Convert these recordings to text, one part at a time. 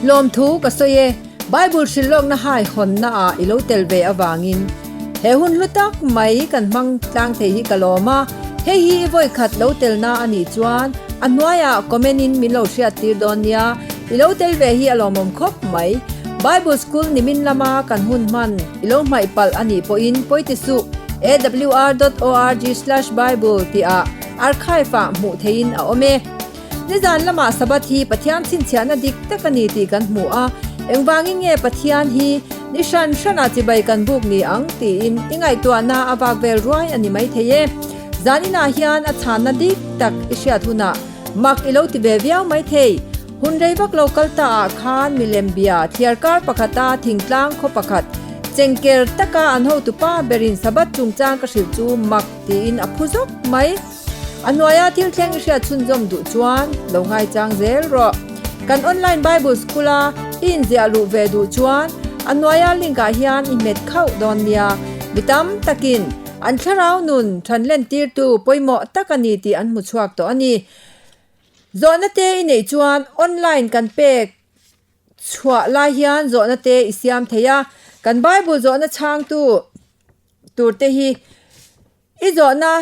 Lawmthu ka sawi e, Bible hrilhlawkna hai hawnna ah i lo tel ve avangin he hun hlu tak mai kan hmang tlang thei hi ka lawm a, hei hi i vawi khat lo telna a nih chuan a hnuaiah comment in min lo hriat tir dawn nia, i lo tel ve hi a lawmawm khawp mai. Bible school nimin lama kan hun hman i lo hmaih palh a nih pawhin pawi ti suh, awr dot org slash bible tih ah archive ah hmuh theihin a awm e. Nizan lamah Sabbath hi Pathian chhinchhiahna dik tak a ni tih kan hmu a, engvangin nge Pathian hi ni hran hranah chibai kan buk ni ang tiin i ngaihtuahna a vak vel ruai a ni maithei e. Zaninah hian a chhanna dik tak i hriat hunah mak i lo ti ve viau maithei. Hun rei vak lo kal ta ah khan milem bia thliarkar pakhata thingtlang khaw pakhat chengker taka an hotupa berin Sabbath chungchang ka hrilh chu mak tiin a phu zawk mai. A hnuaia thil thleng i hriat chhunzawm duh chuan lo ngaichang zel rawh. Kan online Bible School a i inziah luh ve duh chuan a hnuaia link ah hian i hmet khauh dawn nia. Mi tam takin an thlarau nun thanlen tirtu pawimawh tak a ni tih an hmu chhuak tawh a ni. Zawhna te i neih chuan online kan pek chhuah lai hian zawhna te i siam thei a. Kan Bible zawhna chhangtu tur te hi I zawhna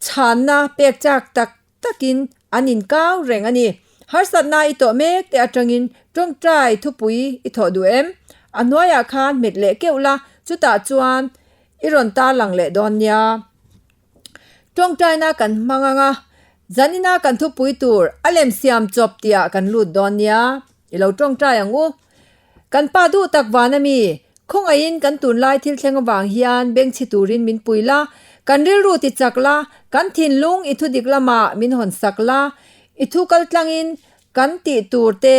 chhanna pek chak tak takin an inkau reng a ni. Harsatna i tawh mek te atangin tawngtai thupui i thawh duh em? A hnuaiah khan hmet leh keuh la, chutah chuan i rawn tarlang leh dawn nia. Tawngtaina kan hmang ang a, zanina kan thupui tur a lem siam chawp tihah kan lut dawn nia. I lo tawngtai ang u. Kan pa duh tak van a mi? Khawngaihin kan tunlai thil thleng avang hian bengchhi turin min pui la, kan rilru ti chak la, kan thinlung i thu dik lamah min hawn sak la, i thu kal tlangin kan tih tur te,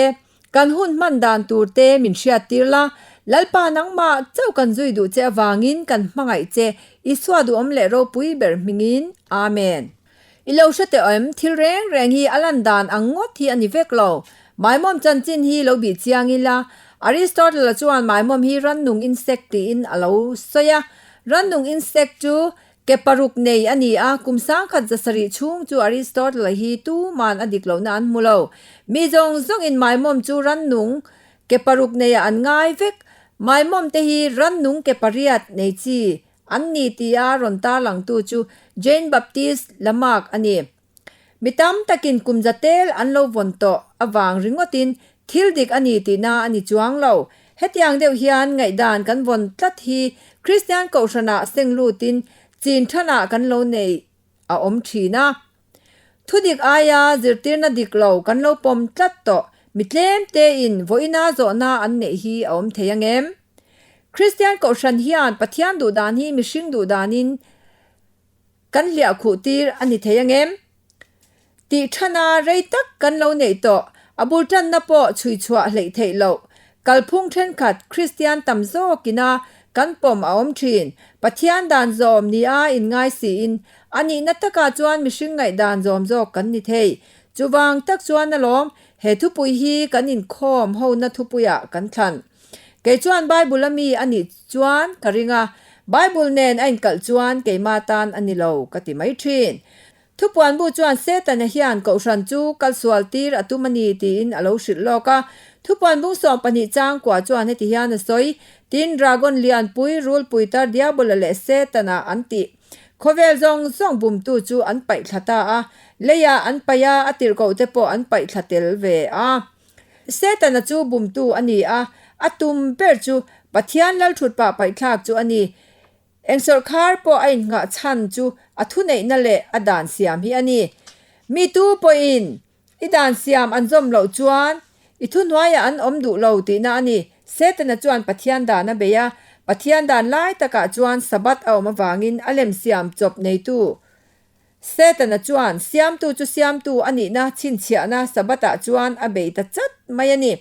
kan hun hman dan tur te min hriat tir la, Lalpa nangmah chauh kan zui duh che avangin kan hmangaih che, Isua duhawm leh ropui ber hmingin. Amen. I lo hre teh em, thil reng reng hi a lan dan ang ngawt hi a ni vek lo. Maimawm chanchin hi lo bih chiang ila, Aristotle-a chuan maimawm hi rannung insect tiin a lo sawi a. Rannung insect chu ke paruk nei a ni a, kum sangkhat zasarih chhung chu Aristotle-a hi tuman a dik lohna an hmu lo. Mi zawng zawngin maimawm chu rannung ke paruk neiah an ngai vek. Maimawm te hi rannung ke pariat nei chi An ni tia rawn tarlangtu chu Jane Baptist Lamarck a ni. Mi tam takin kum za tel an lo vawn tawh avang ringawtin thil dik a ni tihna a ni chuang lo. Hetiang deuh hian ngaihdan kan vawn tlat hi Kristian Kohhranah seng lutin chin thanah kan lo nei a awm thin a. Thudik aia zirtirna dik lo kan lo pawm tlat tawh mi tlem tein vawiina zawhna an neih hi a awm thei ang em? Kristian Kohhran hian Pathian duhdan hi mihring duhdanin kan hliahkhuh tir a ni thei ang em? Tih thana rei tak kan lo neih tawh, a bul tanna pawh chhui chhuah hleih theih loh. Kalphung thenkhat Kristian tam zawkina kan pawm a awm thin. Pathian dan zawm nia inngai siin A nihna takah chuan mihring ngaihdan zawm zawk kan ni thei. Chuvang tak chuan alawm, he thupui hi kan inkhawm hona thupuiah kan thlan. Kei chuan Bible a mi a nih chuan ka ring a, Bible nen a inkalh chuan keimah tan a ni lo ka ti mai thin. Thupuanbu chuan Setana hian Kohhran chu kalsual tir a tum a ni tiin a lo hrilh lawk a. Thupuanbung 12 changkua chuan heti hian a sawi, Tin, dragon lianpui, rulpui tar Diabola leh Setana an tih. Khawvel zawng zawng bumtu chu an paih thla ta a, leiah an paih a, a tirhkoh te pawh an paih thla tel ve a. Setana chu bumtu a ni a, a tum ber chu Pathian lalthut pah paih thlak chu a ni. Eng sawrhkhar pawh a innghah chhan chu a thuneihna leh a dan siam hi a ni. Mi tu pawhin I dan siam an zawm loh chuan i thuhnuaiah an awm duh lo tihna a ni. Setana chuan Pathian dan a bei a, Pathian dan lai takah chuan Sabbath a awm avangin a lem siam chawp neitu Setana chuan siamtu chu siamtu a nihna chhinchhiahna Sabbath-ah chuan a bei ta chat mai a ni.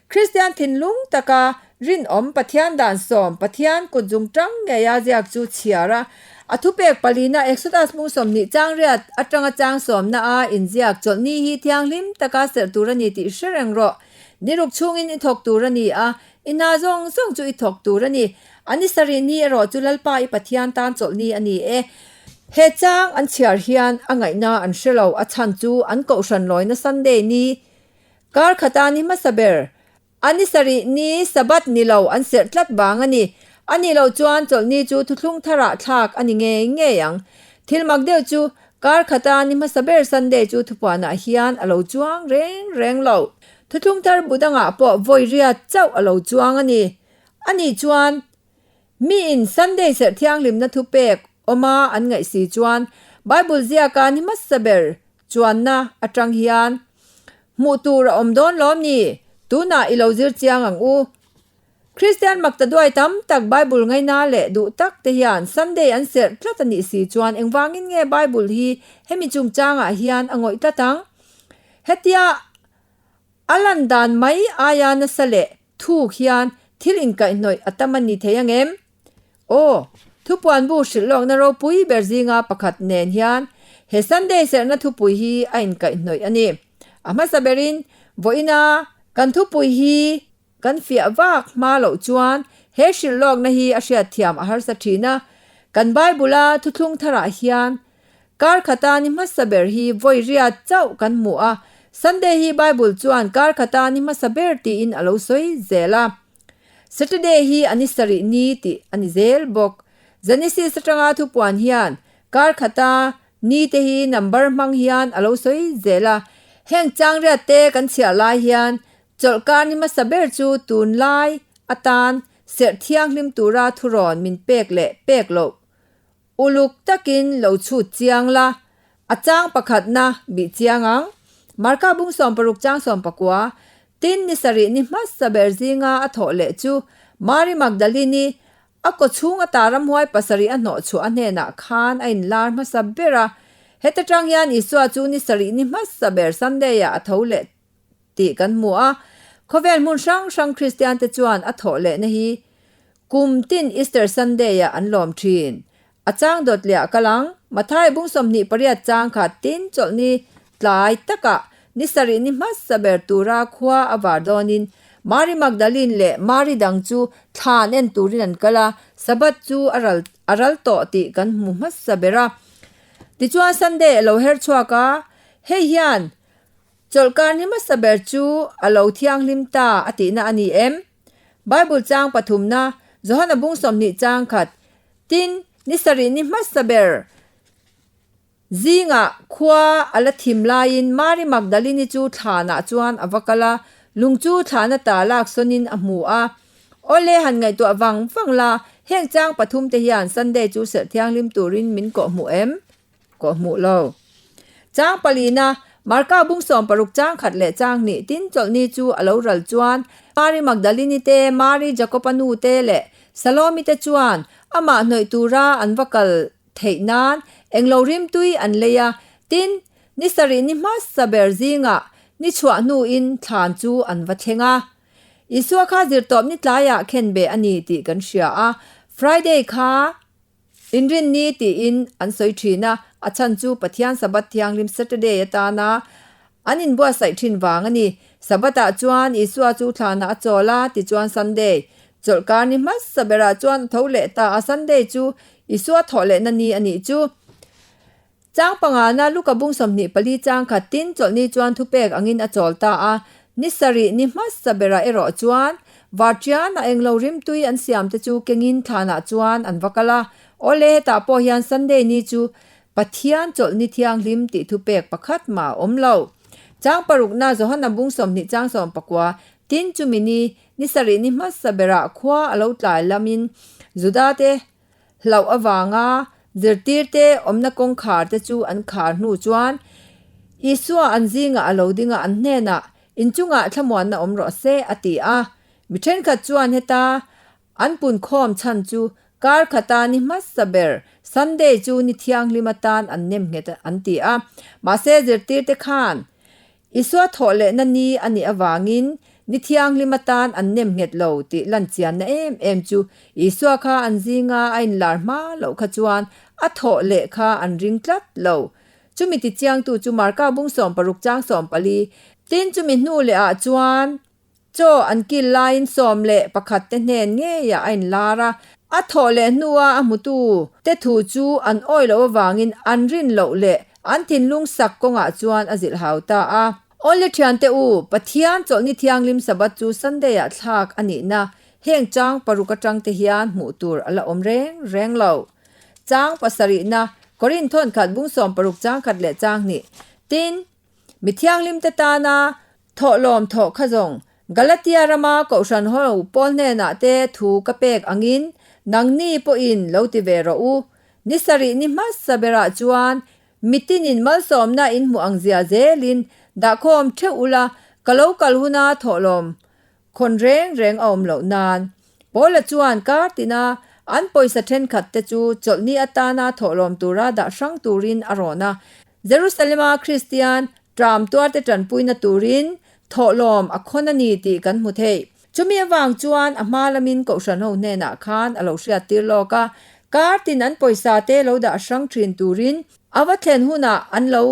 Kristian thinlung taka Rinawm Pathian dan sawm, Pathian kut zung tang ngeia ziak chu chhiar a, a thupek palina Exodus hmung 20 chang riat atanga chang sawmna a inziak chawlhni hi thianghlim taka serh tur a ni tih hre reng rawh. Niruk chhungin i thawk tur a ni a, i hna zawng zawng chu i thawk tur a ni. A ni sarih ni erawh chu Lalpa i Pathian tan chawlhni a ni e. He chang an chhiar hian a ngaihna an hre lo, a chhan chu an kohhran lawina Sunday ni kar khata ni hmasa ber. A ni sarih ni Sabbath ni lo an serh tlat vang a ni. A nih loh chuan chawlhni chu thuthlung tharah thlak a ni ngei ngei ang. Thil mak deuh chu kar khata ni hmasa ber Sunday chu thupuanah hian a lo chuang reng reng lo. Thuthlung thar bu dangah pawh vawi riat chauh a lo chuang a ni. A nih chuan miin Sunday serh thianghlimna thupek awma an ngaih si chuan Bible ziaka ni hmasa ber chuanna atang hian hmuh tur a awm dawn lawm ni? Tunah i lo zir chiang ang u. Kristian makta duai tam tak Bible ngaina leh duh tak te hian Sunday an serh tlat a nih si chuan engvangin nge Bible hi hemi chungchangah hian a ngawih tlat ang? Hetia a lan dan mai aia nasa leh thuk hian thil inkaihhnawih a tam a ni thei ang em? Aw, thupuan bu hrilh lawkna ropui ber zinga pakhat nen hian he Sunday serhna thupui hi a inkaihhnawih a ni. A hmasa berin vawiina kan thupui hi kan fiah vak hma loh chuan he hrilh lawkna hi a hriatthiam a harsa thin a. Kan Bible-a thuthlung tharah hian kar khata ni hmasa ber hi vawi riat chauh kan hmu a, Sunday hi Bible chuan kar khata ni hmasa ber tiin a lo sawi zel a. Saturday hi a ni sarih ni tih a ni zel bawk. Genesis atanga thupuan hian kar khata ni te hi number hmang hian a lo sawi zel a. Heng changriat te kan chhiah lai hian chawlhkar ni hmasa ber chu tunlai atan serh thianghlim tura thurawn min pek leh pek loh Uluk takin lo chhut chiang la, a chang pakhatna bih chiang ang. Marka bung 60 chang 19, Tin ni sarih ni hmasa ber zinga a thawh leh chu Mari Magdalini a kaw chhung ata ramhuai pasarih a hnawh chhuah a hnenah khan a inlar hmasa ber a. Heta tang hian Isua chu ni sarih ni hmasa ber Sunday-ah a tho leh tih kan hmu a. Khawvel hmun hrang hrang Kristiante chuan a thawh lehna hi Kum tin Easter Sunday-ah an lawm thin. A chang dawt leh ah kal ang. Mathai bung 28 chang kha tin chawlhni tlai takah ni sarih ni hmasa ber tura khua a var dawnin Mari Magdalene leh Mari dang chu thlan en turin an kal a, Sabbath chu a ral a ral tawh tih kan hmu hmasa ber a. Tichuan Sunday a lo her chhuak a, hei hian chawlhkar ni hmasa ber chu a lo thianghlim ta a tihna a ni em? Bible chang pathumna, Johana bung 20 chang khat, Tin, ni sarih ni hmasa ber zingah khua a la thim laiin Mari Magdalini chu thlanah chuan a va kal a, lung chu thlana ta lak sawnin a hmu a. Awle han ngaihtuah vang vang la, heng chang pathum te hian Sunday chu serh thianghlim turin min kawhhmuh em? Kawh hmuh lo. Chang palina, Marka bung 60 chang khat leh chang hnih tin chawlhni chu a lo ral chuan Mari Magdalini te, Mari Jakoba nu te leh Salomi te chuan amah hnawih tura an va kal theih nan englo rimtui an lei a. Tin, ni sarih ni hmasa ber zingah ni chhuah hnuin thlan chu an va thleng a. Isua kha zirtawp ni tlaiah khenbeh a ni tih kan hria a, Friday kha Inrinni tiin an sawi thin a, a chhan chu Pathian Sabbath thianghlim Saturday atana an inbuatsaih thin vang a ni. Sabbath-ah chuan Isua chu thlanah a chawl a, tichuan Sunday, chawlhkar ni hmasa berah chuan a tho leh ta a, Sunday chu Isua thawh lehna ni a nih chu. Chang pangana Luka bung 24 chang khat tin chawlhni chuan thupek angin a chawl ta a, ni sarih ni hmasa berah erawh chuan Varṭiana englo rimtui an siamte chu kengin thlanah chuan an va kal a. Awle hetah pawh hian Sunday ni chu Pathian chawlhni thianghlim tih thupek pakhat mah a awm lo. Chang parukna Johana bung 20 chang 19 tin chumi ni ni sarih ni hmasa berah khua a lo tlai lamin Judate Hlauh avanga zirtirte awmna kawngkhar te chu an khar hnu chuan Isua an zingah a lo ding a, an hnenah, Inchungah thlamuanna awm rawh se, a ti a. Mi thenkhat chuan heta an punkhawm chhan chu kar khata ni hmasa ber Sunday chu ni thianghlim atan an nem nghet an ti a. Mahse zirtirte khan Isua thawh lehna ni a nih avangin ni thianghlim atan an nem nghet lo tih lan chianna em em chu Isua kha an zinga a inlar hma loh kha chuan a thawh leh kha an ring tlat lo. Chumi tichiangtu chu Marka bung 60 chang 14 tin chumi hnu leh ah chuan Chaw an kil laiin 11 te hnen ngeiah a inlar a, a thawh leh hnua a hmutu te thu chu an awi loh avangin an rin loh leh an thinlung sak kawngah chuan a zilh hau ta a. Awle thiante u, Pathian chawlhni thianghlim Sabbath chu Sunday-ah thlak a nihna heng chang paruk atang te hian hmuh tur a la awm reng reng lo. Chang pasarihna, Korinth thawn khat bung sawm paruk chang khat leh chang hnih. Tin, mi thianghlim te tana thawhlawm thawh kha zawng Galatia rama Kohhran ho pawl hnenah te thu ka pek angin nangni pawhin lo ti ve rawh u. Ni sarih ni hmasa berah chuan Mitinin malsawmna in hmuh ang zia zelin dahkhawm theuh ula, ka lo kal huna thawhlawm khawn reng reng a awm loh nan. Paula chuan kar tina an pawisa thenkhat te chu chawlhni atana thawhlawm tura dah hrang turin a rawn a. Jerusalema Kristian ṭam tuarte ṭanpuina turin thawhlawm a khawn a ni tih kan hmu thei. Chumi avang chuan a hma lamin Kohhran ho hnenah khan a lo hriattir lawk a, kar tin an pawisa te lo dah hrang thin turin a va thlen hunah an lo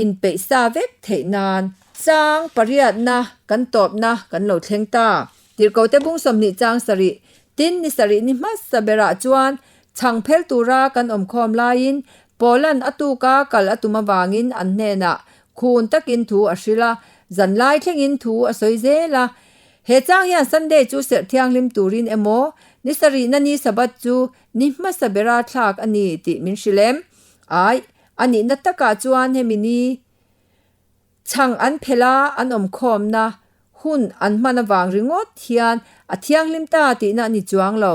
inpeih sa vek theih nan chang pariatna kan tawpna kan lo thleng ta. Tirhkote bung 20 chang sarih tin ni sarih ni hmasa berah chuan chhang phel tura kan awmkhawm laiin Paula'n a tuka kal a tum avangin an hnenah khun takin thu a hrilh a, zanlai thlengin thu a sawi zel a. He chang hian Sunday chu serh thianghlim turin emaw, ni sarihna ni Sabbath chu ni hmasa bera thlak a ni tih min hrilh em? Aih, a nihna takah chuan hemi ni chhang an phelh a, an awmkhawmna hun an hman avang ringawt hian a thianghlim ta tihna a ni chuang lo.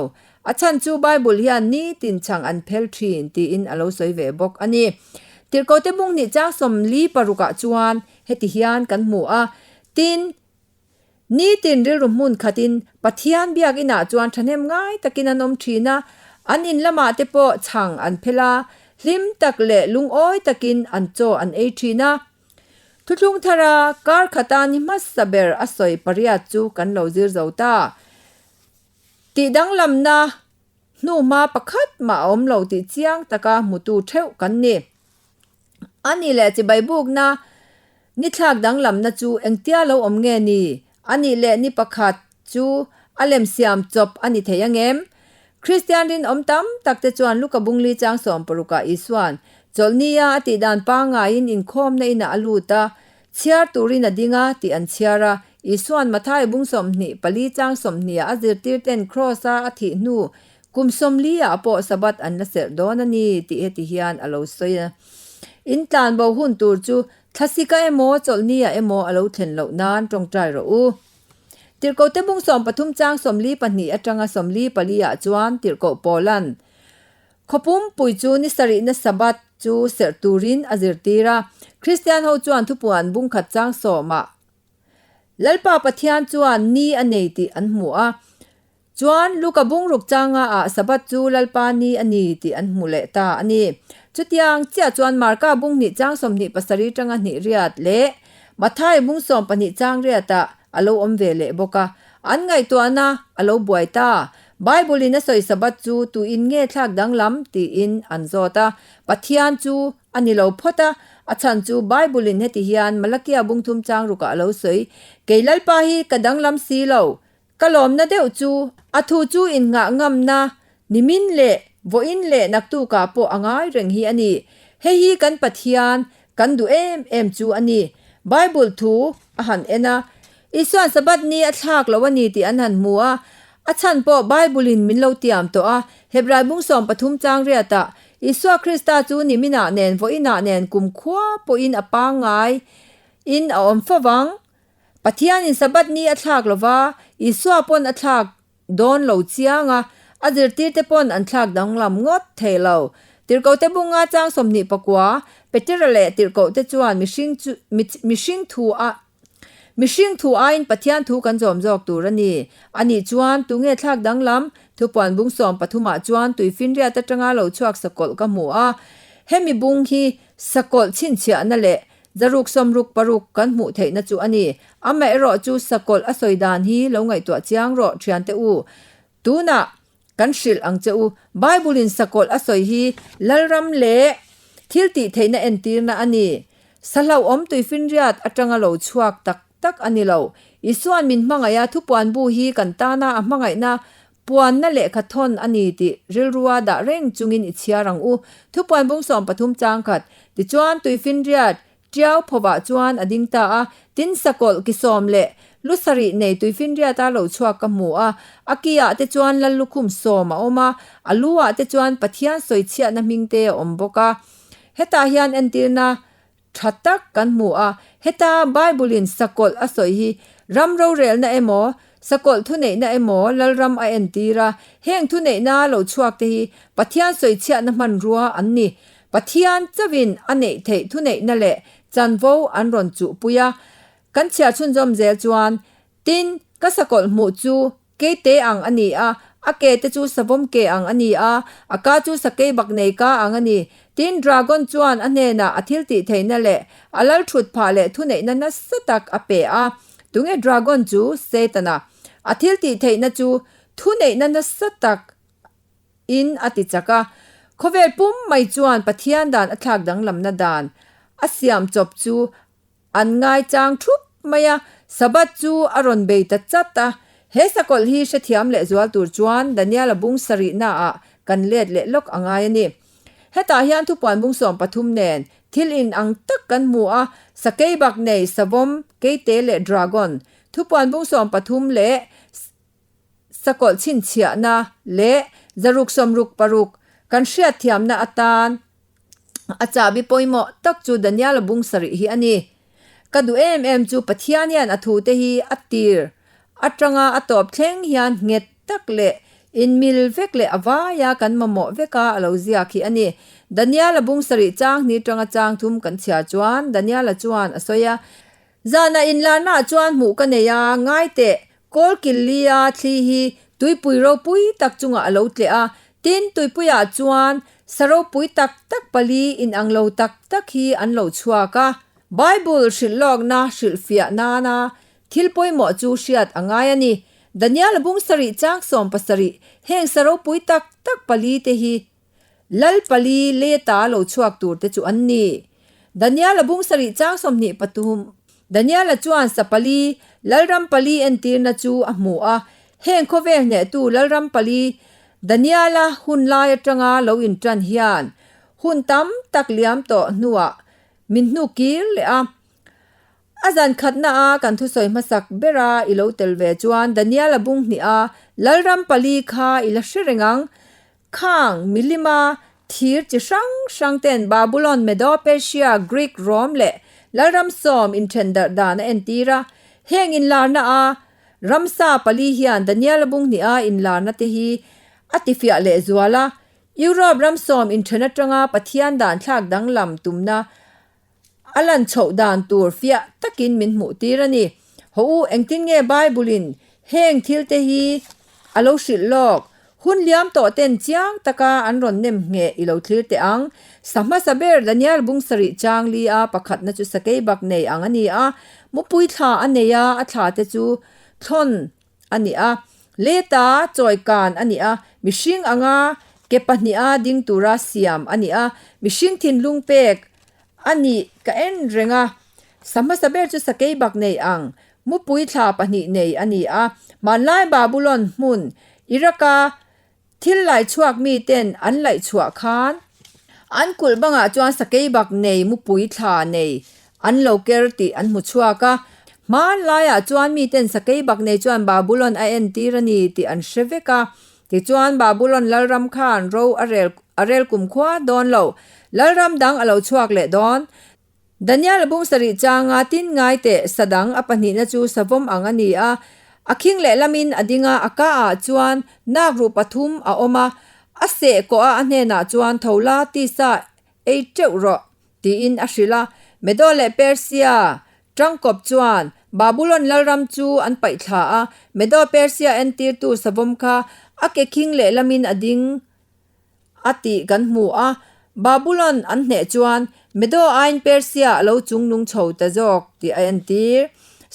A chhan chu Bible hian nitin chhang an phel thin tiin a lo sawi ve bawk a ni. Tirhkote bung hnih chang 44 parukah chuan heti hian kan hmu a, Tin, Nitin rilru hmun khatin Pathian biakinah chuan thahnem ngai takin an awm thin a, an in lamah te pawh chhang an phel a, hlim tak leh lungawi takin an chaw an ei thin a. Thuthlung thara kar khata ni hmasa ber a sawi pariat chu kan lo zir zo ta. Tih danglamna hnuhma pakhat mah a awm lo tih chiang taka hmutu theuh kan ni. A nih leh chibai bukna ni thlak danglamna chu engtia lo awm nge ni? A nih leh ni pakhat chu a lem siam chawp a ni thei angem? Kristian rinawm tam tak te chuan Luka bungli chang 60 ah Isua'n chawlhnia a tih dan pangaiin inkhawmna inah a lut a, chhiar turin a ding a tih an chhiar a. Isua'n Mathai bung 24 chang 20 ah a zirtirten Kraws-a a thih hnu Kum 40 ah pawh Sabbath an la serh dawn a ni tih heti hian a lo sawi a. In tlan bo hun tur chu thlasika emaw chawlhni ah emaw a lo thlen loh nan tawngtai rawh u. Tirhkohte bung 13 chang 42 atanga 44 ah chuan Tirhkoh Paula'n Khawpumpui chu ni sarihna Sabbath chu serh turin a zirtir a. Kristian ho chuan thupuan bung khat chang 10 ah Lalpa Pathian chuan ni a nei tih an hmu a. Chuan Luka bungruk changa ah Sabbath chu Lalpa ni a ni tih an hmu leh ta a ni. Chutiang chiah chuan Marka bung hnih chang 27 tanga hnih riat leh Mathai bung 12 chang riatah a lo awm ve leh bawk a. An ngaihtuahna a lo buai ta. Bible in a sawi Sabbath chu tuin nge thlak danglam tiin an zawt a. Pathian chu a ni lo phawt a, a chhan chu Bible in heti hian Malakia bung thum chang rukah a lo sawi, Kei Lalpa hi ka danglam si lo, Ka lawmna deuh chu a thu chu innghah ngamna nimin leh vawiin leh naktukah pawh a ngai reng hi a ni. Hei hi kan Pathian kan duh em em chu a ni. Bible thu a han en a, Isua'n Sabbath ni a thlak lo a ni tih an han hmu a, a chhan pawh Bible-in min lo tiam tawh a, Hebrai bung 13 chang riatah, Isua Krista chu niminah nen vawiinah nen kumkhua pawhin a pangngai in a awm fo vang. Pathianin Sabbath ni a thlak lo va, Isua pawn a thlak dawn lo chiang a, a zirtirte pawn an thlak danglam ngawt thei lo. Tirhkohte bunga chang 29, Petera leh tirhkohte chuan mihring chu mihring thu a mihring thu aiin Pathian thu kan zawm zawk tur a ni. Anih chuan tunge thlak danglam? Thupuan bung 13 ah chuan tuifinriat atanga lo chhuak sakawlh ka hmu a. Hemi bung hi sakawlh chhinchhiahna leh Zaruk 66 kan hmuh theihna chu a ni. Amaherawh chu sakawlh a sawi dan hi lo ngaihtuah chiang rawh thiante u. Tunah kan hrilh ang che u. Bible-in sakawlh a sawi hi Lalram leh thil tih theihna entirna a ni. Sahlauhawm tuifinriat atanga lo chhuak tak tak a ni lo. Isua'n min hmangaih a, thupuan bu hi kan tana a hmangaihna Puanna lehkha thawn a ni tih rilrua dah reng chungin i chhiar ang u. Thupuan bung 13 chang khat. Tichuan, tuifinriat. Tiau phovah chuan a ding ta a, tin sakawlh ki sawm leh lu sarih nei tuifinriata lo chhuak ka hmu a, a ki ah te chuan lal lukhum sawm a awm a, a lu ah te chuan Pathian sawichhiahna hming te a awm bawk a. Hetah hian entirna tha tak kan hmu a, heta Bible in sakawlh a sawi hi ram rorelna emaw, sakawlh thuneihna emaw Lalram a entir a, heng thuneihna lo chhuak te hi Pathian sawichhiahna hmanrua an ni. Pathian chauhin a neih theih thuneihna leh chanvo an rawn chuhpui a, kan chhiar chhunzawm zel chuan, Tin, ka sakawlh hmuh chu keite ang a ni a, a ke te chu savawm ke ang a ni a, a ka chu sakei bak nei ka ang a ni. Tin, dragon chuan a hnenah a thiltih theihna leh a lal thut phah leh thuneihna nasa tak a pe a. Tunge dragon chu? Setana. A thiltih theihna chu thuneihna nasa tak in a ti chak a. Khawvel pum mai chuan Pathian dan a thlak danglamna dan a siam chawp chu an ngaichang thup mai a, Sabbath chu a rawn bei ta chat a. He sakawlh hi hrethiam leh zual tur chuan Daniel-a bung sarihnaah kan let leh lawk a ngai a ni. Hetah hian thupuan bung 13 nen thil in ang tak kan hmu a, sakeibak nei, savawm, keite leh dragon. Thupuan bung 13 leh Sakawlh chhinchhiahna leh zaruk sawmruk paruk kan hriatthiamna atan a chahbi pawimawh tak chu Daniel-a bung sarih hi a ni. Ka duh em em chu Pathian hian a thute hi a tir atanga a tawp thleng hian nghet tak leh inmil vek leh a vaia kan mamawh veka a lo ziak hi a ni. Daniel-a bung sarih chang hnih atanga chang thum kan chhiar chuan Daniel-a chuan a sawi a, Zanah inlarnaah chuan hmuh ka nei a, ngai teh, kawl kil lia thli hi tuipui ropui tak chungah a lo tleh a, tin tuipuiah chuan sa ropui tak tak pali inang lo tak tak hi an lo chhuak a. Bible hrilh lawkna hrilhfiah nana thil pawimawh chu hriat a ngai a ni. Daniel bung sarih chang 70 heng sa ropui tak tak pali te hi Lal pali leta lo chhuak tur te chu an ni. Daniel-a bung sarih chang 23 Daniel-a chuan sa pali, Lalram pali entirna chu a hmu a. Heng khawvel hnehtu Lalram pali Daniel-a hun lai atanga lo intan hian hun tam tak liam tawh hnuah min hnu kir leh a. A zan khatna a kan thusawi hmasak bera i lo tel ve chuan Daniel-a bung hnih a Lalram pali kha i la hre reng ang. Khang milima thir chi hrang hrang ten Babulon, Medo-Persia, Greek, Rome leh Lalram sawm inthen darh dan a entir a. Heng inlarna a ramsa pali hian Daniel-a bung hnih a inlarna te hi a tifiah leh zual a. Europe ram sawm inthen atanga Pathian dan thlak danglam tumna A lan chhoh dan tur fiah takin min hmuh tir a ni. Haw u, engtin nge Bible-in heng thil te hi a lo hrilh lawk? Hun liam tawh ten chiang taka an rawn nem ngheh i lo thlir teh ang. Sa hmasa ber Daniel bung sarih chang li a pakhatna chu sakei bak nei ang a ni a, mupui thla a nei a, a thla te chu thlawn a ni a, leta chawi kan a ni a, mihring anga ke pahniha ding tura siam a ni a, mihring thinlung pek a nih ka en reng a, sa hmasa ber chu sakei bak nei ang, mupui thla pahnih nei a ni a, hmanlai Babulon hmun Iraq-a thil laihchhuak miten an laihchhuah khan an kulh bangah chuan sakei bak nei mupui thla nei an lo ker tih an hmu chhuak a, hmanlaiah chuan miten sakei bak nei chuan Babulon a entir a ni tih an hre vek a. Tichuan, Babulon lalram khan ro a rel a rel kumkhua dawn lo. Lalram dang a lo chhuak leh dawn. Daniel bung sarih changa tin ngai teh sa dang a pahnihna chu savawm ang a ni a. A khing lehlamin a ding a, a kaah chuan nak ruh pathum a awm a. A seh kawh a, a hnenah chuan tho la tisa ei teuh rawh. Tiin a hrilh a. Medo leh Persia tangkawp chuan Babulon lalram chu an paih thla a, Medo Persia entirtu savawm kha a ke khing lehlamin a ding a tih kan hmu a. Babulon an hneh chuan Medo aiin Persia a lo chungnung chho ta zawk tih a entir.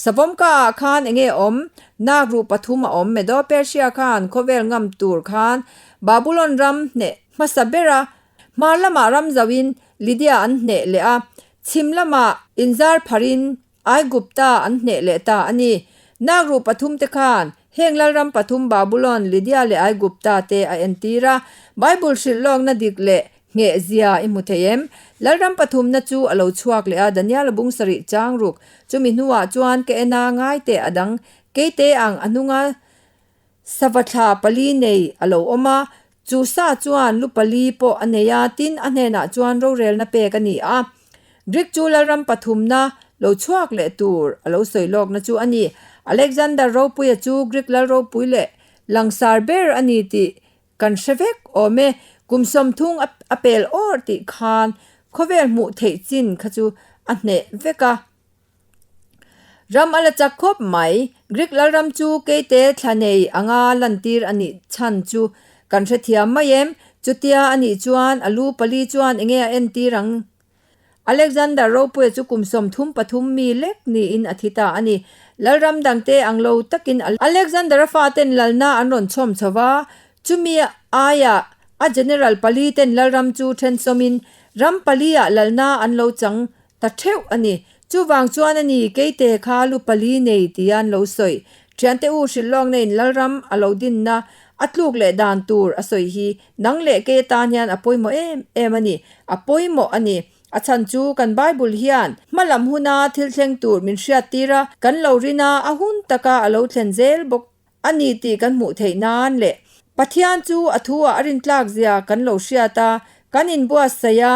Savawm kaah khan enge awm? Nak ruh pathum a awm. Medo Persia khan khawvel ngam tur khan Babulon ram hneh hmasa bera Hmar lamah ram zauhin Lydia an hneh leh a, chhim lamah inzar pharin Aigupta an hneh leh ta a ni. Nakruh pathum te khan heng lalram pathum Babulon, Lydia leh Aigupta te a entir a. Bible hrilh lawkna dik leh Ngheh zia i hmu thei em? Lalram pathumna chu a lo chhuak leh a, Daniel-a bung sarih chang ruk. Chumi hnuah chuan ka en a, ngai teh a dang keite ang a hnunga sava thla pali nei a lo awm a, chu sa chuan lu pali pawh a nei a, tin a hnenah chuan rorelna pek a ni a. Greek chu Lalram pathumna lo chhuak leh tur a lo sawi lawkna chu a ni. Alexander Ropuia chu Greek lal ropui leh langsar ber a ni tih Kan hre vek awm e, kum sawmthung a pel awr tih khan khawvel hmuh theih chin kha chu a hneh vek a. Ram a la chak khawp mai, Greek lalram chu keite thla nei anga lantir a nih chhan chu kan hrethiam mai em? Chutia a nih chuan a lu pali chuan enge a entir ang? Alexander Ropuia chu kum 33 mi lek niin a thi ta a ni. Lalram dangte ang lo takin Alexander-a faten lalna an rawn chhawm chho va, chumi aiah a general pali ten lalram chu thensawmin ram paliah lalna an lo chang ta theuh a ni. Chuvang chuan a ni, keite kha lu pali nei tia an lo sawi. Thiante u hrilh lawkna in lalram a lo dinna a tluk leh dan tur a sawi hi Nang leh kei atan hian a pawimawh em em a ni. A pawimawh a ni. A chhan chu kan Bible hian hma lam huna thil thleng tur min hriattir a, kan lo rin a, a hun taka a lo thlen zel bawk a ni tih kan hmuh theih nan leh Pathian chu a thu ah a rintlak zia kan lo hriat a, kan inbuatsaih a,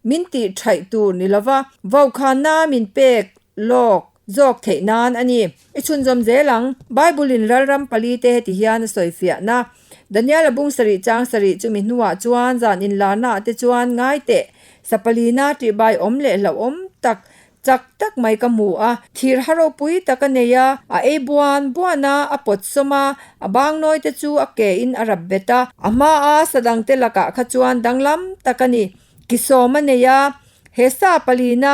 min tih thaih tur ni lova vaukhana min pek lawk zawk theih nan a ni. I chhunzawm zel ang. Bible in ralram pali te heti hian a sawi fiahna. Daniel a bung sarih chang sarih chumi hnuah chuan zan inlarna ah te chuan ngai teh sapalina tihbai awm leh hlauhawm tak chak tak mai ka hmu a. Thir ha ropui tak a nei a, a ei buan buan a, a pawt sawm a, a bangnawi te chu a ke in a rap bet a. A hma a sadangte lakah kha chuan danglam tak a ni. Kisawm a nei a, He sa palina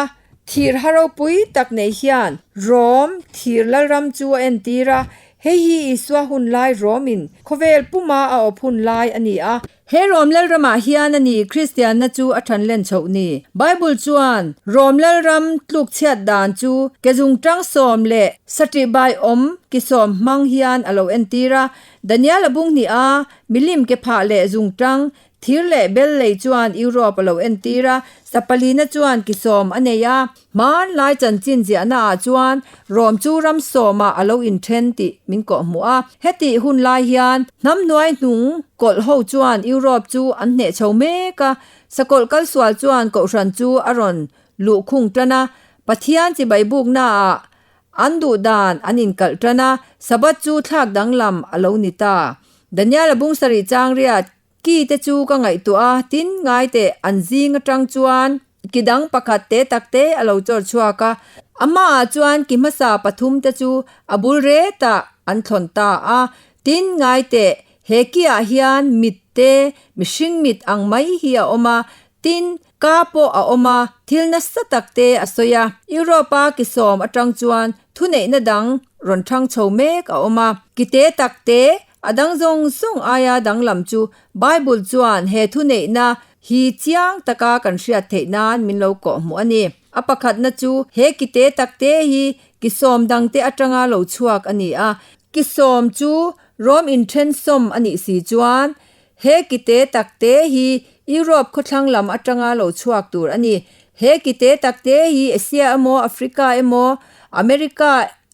thir ha ropui tak nei hian Rom thir lalram chu a entir a, hei hi Isua hun lai Rom-in khawvel puma a awp hun lai a ni a. He Rom lalramah hian a ni Kristianna chu a than len chhoh ni. Bible chuan Rom lalram tlukchhiat dan chu ke zungtang sawm leh saṭihbai awm ki sawm hmang hian a lo entir a. Daniel a bung hnih a, milim ke phah leh zungtang Thir leh bel lei chuan Europe a lo entir a, Sapalina chuan ki sawm a nei a. Hmanlai chanchin ziahna ah chuan Rom chu ram sawmah a lo inthen tih min kawhhmuh a. Hetih hun lai hian hnam hnuai hnung kawlh ho chuan Europe chu an hneh chho mek a, sakawlh kalsual chuan kohhran chu a rawn luhkhung tan a, Pathian chibai bukna ah an duh dan an inkalh tan a, Sabbath chu thlak danglam a lo ni ta. Daniel-a bung sarih chang riat Ki te chu ka ngaihtuah a, tin ngai teh an zing atang chuan ki dang pakhat te tak te a lo chawr chhuak a. A hmaah chuan ki hmasa pathum te chu a bul retah an thlawn ta a, tin ngai teh he ki ah hian mit te mihring mit ang mai hi a awm a, tin ka pawh a awm a, thil nasa tak te a sawi a. Europe a ki sawm atang chuan thuneihna dang rawn thang chho mek a awm a, ki te tak te A dang zawng zawng aia danglam chu Bible chuan he thuneihna hi chiang taka kan hriat theih nan min lo kawhhmuh a ni. A pakhatna chu he ki te tak te hi ki sawm dangte atanga lo chhuak a ni a. Ki sawm chu Rom inthen sawm a nih si chuan he ki te tak te hi Europe khawthlang lam atanga lo chhuak tur a ni. He ki te tak te hi Asia emaw Africa emaw America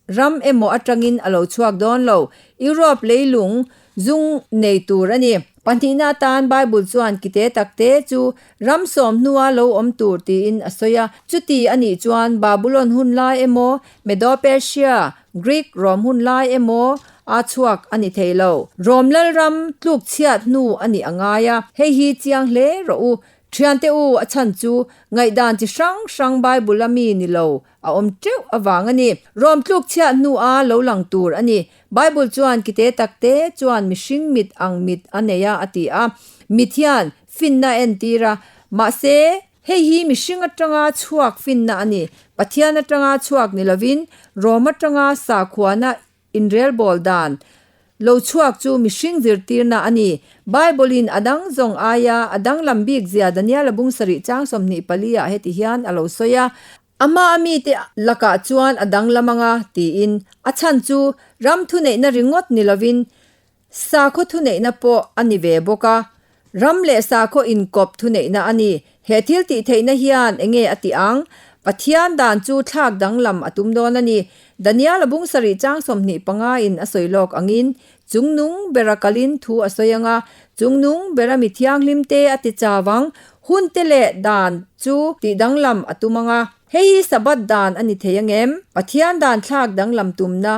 Ram emaw atangin a lo chhuak dawn lo. Europe leilung zung nei tur a ni. Pahnihna atan Bible chuan kite takte chu ram sawm hnua lo awm tur tiin a sawi a. Chuti a nih chuan Babulon hun lai emaw, Medo-Persia, Greek, Rom hun lai emaw a chhuak a ni thei lo. Rom lalram tluk chhiat hnu a nih a ngai a. Hei hi chiang hle rawh u. Thiante u, a chhan chu ngaihdan chi hrang hrang Bible a mi ni lo A awm teuh avang a ni. Rom tluk chhiah hnua lo lang tur a ni. Bible chuan kite takte chuan mihring mit ang mit a nei a a ti a. Mit hian finna a entir a. Mahse, hei hi mihring atanga chhuak finna a ni. Pathian atanga chhuak ni lovin Rom atanga sakhuana Inrelbawl dan lo chhuak chu mihring zirtirna a ni. Bible-in a dang zawng aia a danglam bik zia Daniel-a bung sarih chang 24 ah heti hian a lo sawi a, A hma a mite lakah chuan a danglam anga tiin a chhan chu ram thuneihna ringawt ni lovin sakhaw thuneihna pawh a ni ve bawk a. Ram leh sakhaw inkawp thuneihna a ni. He thil tih theihna hian enge a tih ang? Pathian dan chu thlak danglam a tum dawn a ni. Daniel-a bung sarih chang 25 in a sawi lawk angin, Chungnung bera kalin thu a sawi ang a, chungnung bera mi thianghlim te a ti chau ang, hun te leh dan chu tih danglam a tum ang a. Hei hi Sabbath dan a ni thei ang em? Pathian dan thlak danglam tumna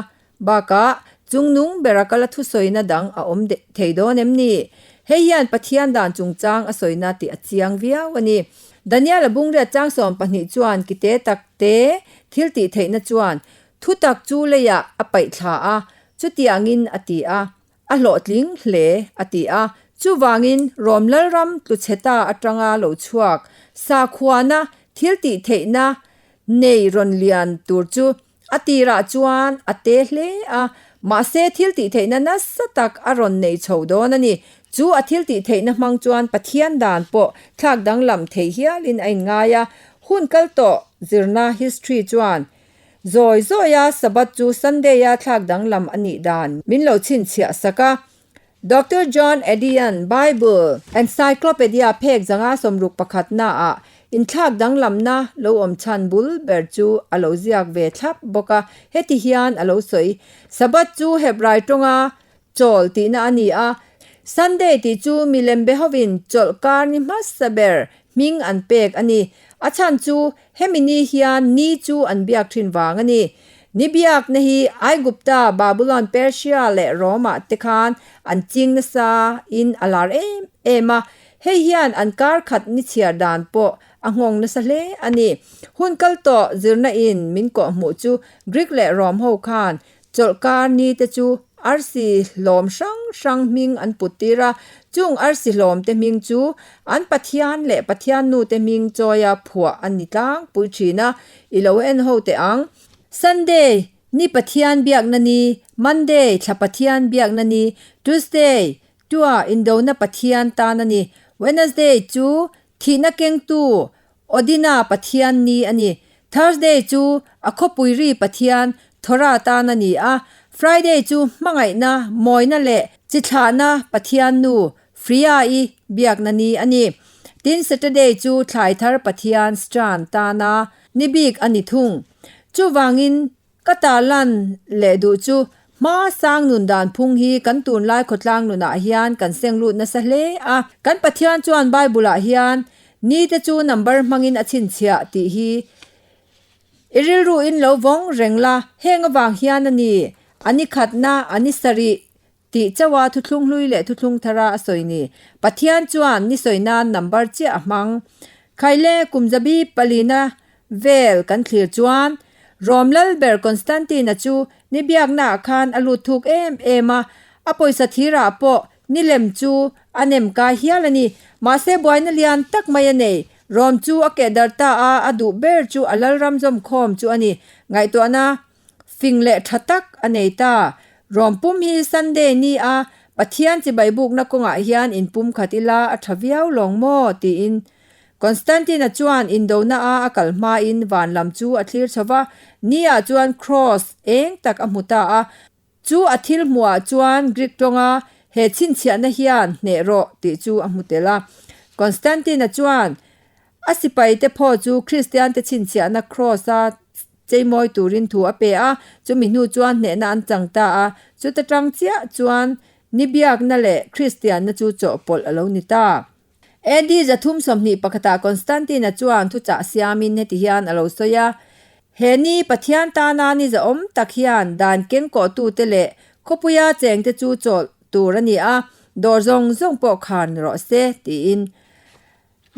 Bakah, chungnung bera kala thusawina dang a awm thei dawn em ni? Hei hian Pathian dan chungchang a sawina tih a chiang viau a ni. Daniel-a bungriat chang 12 chuan kite tak te thil tih theihna chuan thutak chu leiah a paih thla a, chutiangin a ti a, a hlawhtling hle a ti a. Chuvangin Rom Lalram tluchheta atanga lo chhuak sakhuana thil tih theihna nei rawn lian tur chu A tirah chuan a te hle a, mahse thil tih theihna nasa tak a rawn nei chho dawn a ni. Chu a thil tih theihna hmang chuan Pathian dan pawh thlak danglam thei hialin a inngai a. Hun kal tawh zirna, history, chuan zawi zawia Sabbath chu Sunday-a thlak danglam a nih dan min lo chhinchhiah sak a. Doctor John Eddy-a'n Bible Encyclopedia phek zanga sawmruk pakhatnaah inthlak danglamna lo awm chhan bul ber chu a lo ziak ve thlap bawk a, heti hian a lo sawi, Sabbath chu Hebrai tawnga chawl tihna a ni a, Sunday tih chu milem be hovin chawlh kar ni hmasa ber hming an pek a ni. A chhan chu Hemi ni hian ni chu an biak thin vang a ni. Ni biakna hi Aigupta, Babulon, Persia leh Rome-ah te khan an ching nasa in a lar em em a. Hei hian an kar khat ni chhiar dan pawh a nghawng nasa hle a ni. Hun kal tawh zirna in min kawhhmuh chu Greek leh Rome ho khan Chawlhkar ni te chu arsi hlawm hrang hrang hming an put tir a, chung arsi hlawm te hming chu an Pathian leh Pathian nu te hming chawia phuah a ni tlangpui thin a, i lo en ho teh ang. Sunday, Ni Pathian biakna ni, Monday, Thla Pathian biakna ni, Tuesday, Tua indona Pathian tan a ni, Wednesday chu Thihna kengtu Odina Pathian ni a ni. Thursday chu a khawpui ri Pathian, Thora tan a ni a. Friday chu hmangaihna, mawina leh chithlahna Pathian nu, Freya-i biakna ni a ni. Tin, Saturday chu thlai thar Pathian, Stran tana ni bik a ni thung. Chuvangin, Ka tarlan leh duh chu hma sang nun dan phung hi kan tunlai khawtlang nunah hian kan seng lut nasa hle a. Kan Pathian chuan Bible-ah hian ni te chu number hmangin a chhinchhiah tih hi i rilruin lo vawng reng la, heng avang hian a ni, a ni khatna, a ni sarih Tih chauha thuthlung hlui leh thuthlung thara a sawi ni. Pathian chuan ni sawi nan number chiah a hmang. Khaile kum zabi palina vel kan thlir chuan Rom Lalber Constantine-a chu ni biaknaah khan a lut thuk em em a, a pawisa thirah pawh ni lem chu a nem kai hial a ni. Mahse buaina lian tak mai a nei. Rom chu a keh darh ta a, a duh ber chu a lalram zawmkhawm chu a ni. Ngaihtuahna Fing leh tha tak a nei ta. Rawm pum hi Sunday ni a, Pathian chibai bukna kawngah hian inpum khat ila a tha viau lawng maw? tiin Constantine-a chuan indona a a kal hmain van lam chu a thlir chho va, ni ah chuan Cross eng tak a hmu ta a. Chu a thil hmuhah chuan Greek tawnga he chhinchhiahna hian hneh rawh tih chu a hmu tel a. Constantine-a chuan a sipaite phaw chu Kristiante chhinchhiahna Cross-a Cheimawi turin thu a pe a, chumi hnu chuan hnehna an chang ta a, chuta tang chiah chuan ni biakna leh Kristianna chu chawhpawlh a lo ni ta. AD 321 ah Constantine-a chuan thuchah siamin heti hian a lo sawi a, He ni Pathian tana ni zahawm tak hian dan kengkawhtute leh khawpuia chengte chu chawlh tur a ni a, dawr zawng zawng pawh khan rawh se, tiin.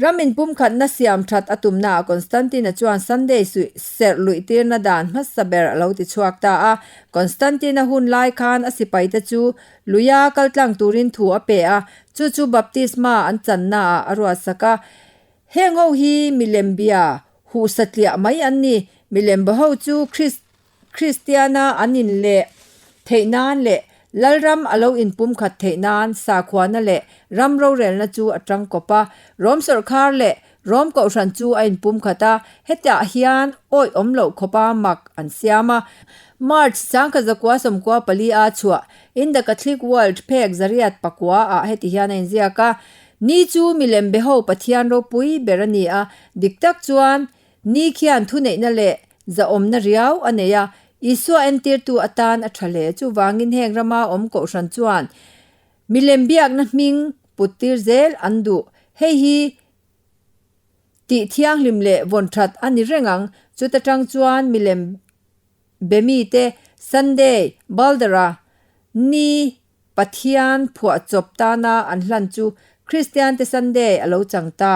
Ram inpumkhatna siam that a tumnaah Constantine-a chuan Sunday suih serh luihtirna dan hmasa ber a lo ti chhuak ta a. Constantine-a hun lai khan a sipaite chu luia kal tlang turin thu a pe a, chu chu baptisma an channaah a ruatsak a. Heng ho hi milem bia huh satliah mai an ni. Milem ba ho chu Christ. Kristiana an inleh theih nan leh Lalram a lo inpumkhat theih nan sakhuana leh ram rorelna chu a tangkawp a. Rom sawrkhar leh Rom kohhran chu a inpumkhat a, hetah hian awih awm loh khawpa mak an siam a. March 1994 a chhuah In the Catholic World phek zariat pakua ah heti hian a inziak a. Ni chu milem be ho Pathian ropui ber a ni a, dik tak chuan Ni khian thuneihna leh zahawmna riau a nei a, Isua entirtu atan a tha hle. Chuvangin heng rama awm kohhran chuan milem biakna hming put tir zel an duh. Hei hi tih thianghlim leh vawn that a ni reng ang. Chuta tang chuan milem be mite Sunday, Baldara, ni Pathian phuahchawp tana an hlan chu Kristiante Sunday a lo chang ta.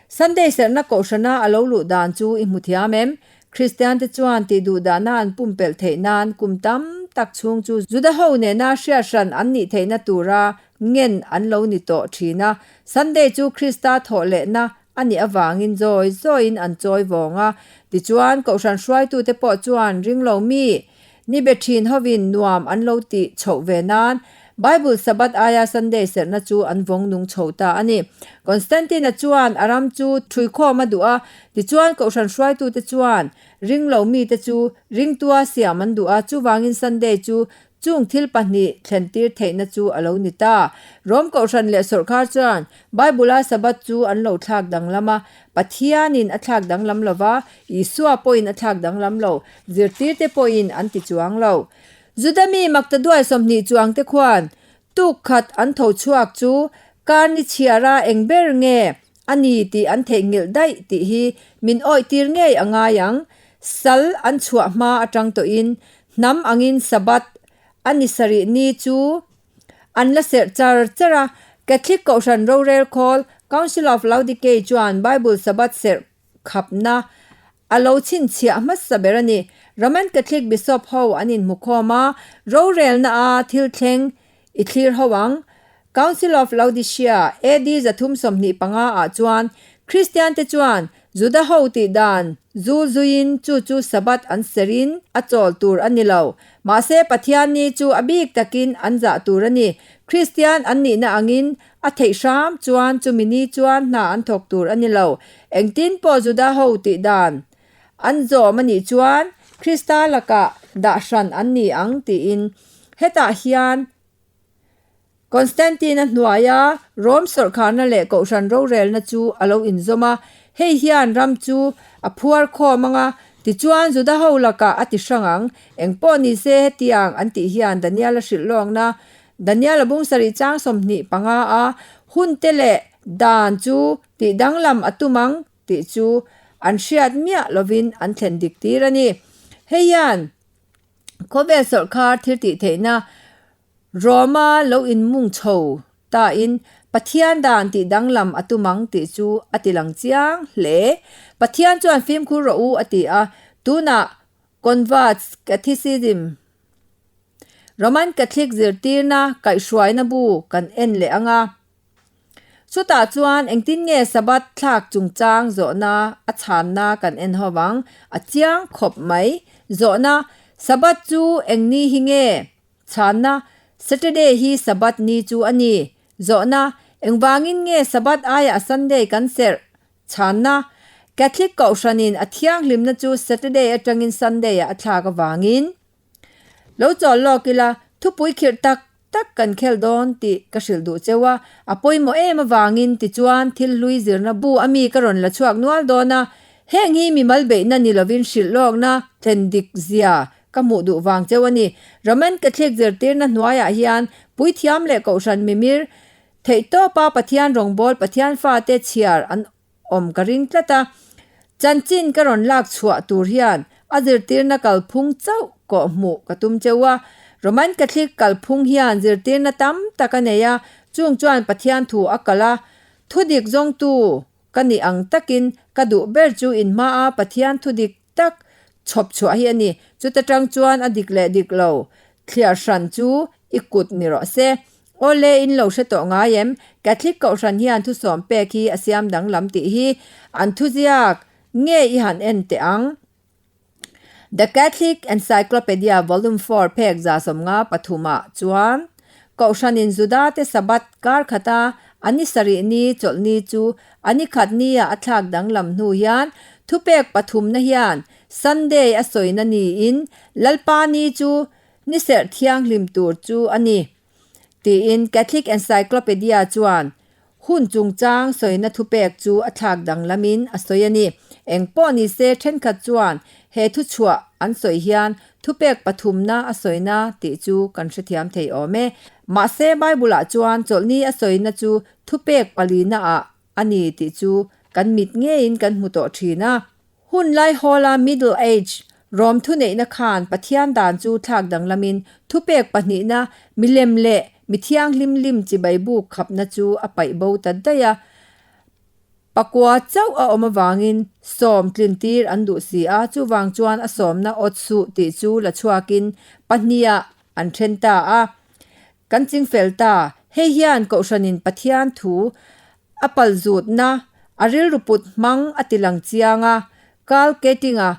Sunday serhna kohhrana a lo luh dan chu i hmu thiam em? Kristiante chuan tih duh dahna an pumpelh theih nan kum tam tak chhung chu Juda ho nena hriat hran an nih theihna tura ngen an lo ni tawh thin a. Sunday chu Krista thawh lehna a nih avangin zawi zawiin an chawi vawng a. Tichuan, kohhran hruaitute pawh chuan ringlo mi Ni be thin hovin nuam an lo tih chhoh ve nan Bible Sabbath aia Sunday serhna chu an vawng nung chho ta a ni. Constantine-a chuan a ram chu ṭhuikhawm a duh a, tichuan kohhran hruaitute chuan ringlo mite chu ringtua siam an duh a, chuvangin Sunday chu chung thil pahnih thlentir theihna chu a lo ni ta. Rom kohhran leh sawrhkhar chuan Bible-a Sabbath chu an lo thlak danglam a, Pathianin a thlak danglam lo va, Isua pawhin a thlak danglam lo, zirtirte pawhin an ti chuang lo. Juda mi maktaduai 20 chuangte khuan tuk khat an tho chhuak chu kar ni chhiara eng ber nge a ni tih an theihnghilh daih tih hi min awihtir ngei a ngai ang. Sal an chhuah hma atang tawhin hnam angin Sabbath a ni sarih ni chu an la serh char char a. Catholic Kohhran rorel khawl Council of Laodicea chuan Bible Sabbath serh khapna a lo chhinchhiah hmasa ber a ni. Roman Catholic Bishop ho an inhmukhawm a, rorelna a thil thleng i thlir ho ang. Council of Laodicea, AD 325 ah chuan Kristian te chuan Juda ho tih dan zul zuiin chu chu Sabbath an serin a chawl tur a ni lo. Mahse Pathian ni chu a bik takin an zah tur a ni. Kristian an nihna angin A theih hram chuan chumi ni chuan hna an thawk tur a ni lo. Engtin pawh Juda ho tih dan an zawm a nih chuan Krista lakah dah hran an ni ang tiin hetah hian Constantine-a hnuaia Rome sawrhkharna leh kohhran rorelna chu a lo inzawm a. Hei hian ram chu a phuar khawm ang a, tichuan Juda ho lakah a ti hrang ang. Engpawh ni se hetiang an tih hian Daniel-a hrilh lawkna Daniel-a bung sarih chang 25 a hunte leh dan chu tih danglam a tum ang tih chu an hriat miah lovin an thlen dik tir a ni. Hei hian khawvel sawrhkhar thil tih theihna Roma lo inmung chho tain Pathian dan tih danglam a tum ang tih chu a ti lang chiang hle. Pathian chuan fimkhur rawh u a ti a, tunah Converts Catholicism Roman Catholic zirtirna kaihhruaina bu kan en leh ang a. Chutah chuan engtin nge Sabbath thlak chungchang zawhna a chhanna kan en ho vang? A chiang khawp mai. Zawhna, Sabbath chu eng ni hi nge? Chhanna, Saturday hi Sabbath ni chu a ni. Zawhna, Engvangin nge Sabbath aiah Sunday kan serh? Chhanna, Catholic kohhranin a thianghlimna chu Saturday atangin Sunday-ah a thlak avangin. Lo chawl lawk ila, thupui khirh tak tak kan khel dawn tih ka hrilh duh cheu a, a pawimawh em avangin tichuan thil hlui zirna bu a mi ka rawn la chhuak nual dawn a, heng hi mimal beihna ni lovin hrilh lawkna thlen dik zia ka hmuh duh vang cheu a ni. Roman Catholic zirtirna hnuaiah hian puithiam leh kohhran mimir theihtawpa Pathian rawngbâwl Pathian fate chhiar an awm ka ring tlat a, chanchin ka rawn lak chhuah tur hian a zirtirna kalphung chauh kawh hmuh ka tum cheu a. Roman Catholic kalphung hian zirtirna tam tak a nei a, chung chuan Pathian thu a kal a, thudik zawngtu ka nih ang takin ka duh ber chu inhmaa Pathian thudik tak chhawp chhuah hi a ni. Chuta tang chuan a dik leh dik lo thliar hran chu i kut ni rawh se. Awle in lo hre tawh ngai em? Catholic Kohhran hian thusawm pek hi a siam danglam tih hi an thuziak nge i han en teh ang? The Catholic Encyclopedia Volume Four phek 153 ah chuan Kohhranin Judate Sabbath kar khata a ni sarih ni chawlhni chu a ni khat nia a thlak danglam hnu hian thupek pathumna hian Sunday a sawina niin Lalpa ni chu Ni serh thianghlim tur chu a ni, tiin Catholic Encyclopedia chuan. Hun chungchang sawina thupek chu a thlak danglamin a sawi a ni. Eng pawh ni se thenkhat chuan he thuchhuah an sawi hian thupek pathumna a sawina tih chu kan hrethiam thei awm e. Mahse Bible-ah chuan chawlhni a sawina chu thupek palina ah a ni tih chu kan mit ngeiin kan hmu tawh thin a. Hun laihawla Middle Age Rom thuneihna khan Pathian dan chu thlak danglamin thupek pahnihna milem leh mi thianghlim lim chibai buk khapna chu a paih bo ta daih a. Pakua chauh a awm avangin sawm tlintir an duh si a, chuvang chuan a sawmna awt suh tih chu la chhuakin pahniha an then ta a. Kan chingfel ta, hei hian Kohhranin Pathian thu A palzutna, a rilru put hmang a ti lang chiang a, Carl Ketting-a,